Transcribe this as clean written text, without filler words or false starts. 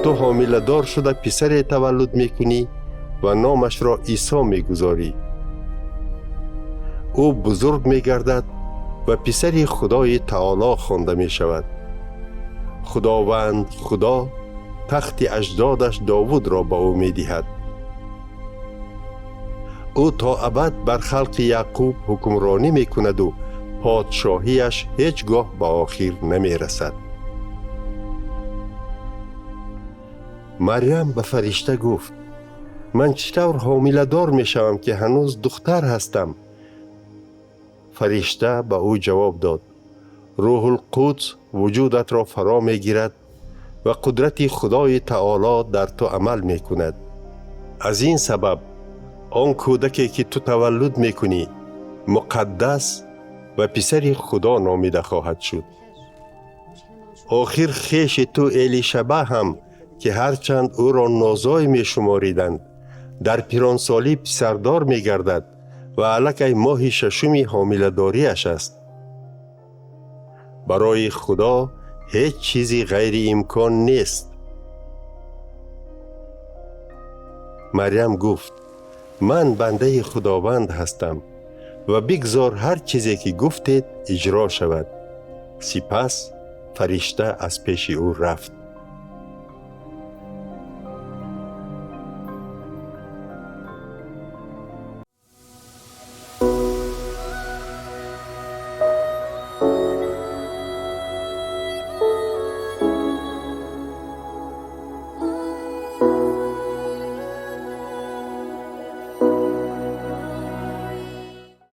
Ту ҳомиладор шуда писаре таваллуд мекунӣ ва номашро Исо мегузорӣ. Ӯ бузург мегардад ва писари Худои Таоло хонда мешавад. Худованд Худо тахти аҷдодаш Довудро ба ӯ медиҳад. Ӯ то абад бар халқи Яъқуб ҳукмронӣ мекунаду подшоҳиаш ҳеҷ гоҳ ба охир намерасад. Марьям ба фаришта гуфт: «Ман чӣ тавр ҳомиладор мешавам, ки ҳанӯз духтар ҳастам?» Фаришта ба ӯ ҷавоб дод: «Рӯҳулқудс вуҷудатро фаро мегирад ва қудрати Худои Таоло дар ту амал мекунад. Аз ин сабаб он кӯдаке, ки ту таваллуд мекунӣ, муқаддас ва писари Худо номида хоҳад шуд. Охир хеши ту Элишаба ҳам, ки ҳарчанд ӯро нозой мешумориданд, дар пиронсолӣ писардор мегардад ва аллакай моҳи шашуми ҳомиладориаш аст. Барои Худо ҳеҷ чизи ғайриимкон нест». Марьям гуфт: «Ман бандаи Худованд ҳастам ва бигзор ҳар чизе, ки гуфтед, иҷро шавад». Сипас фаришта аз пеши ӯ рафт.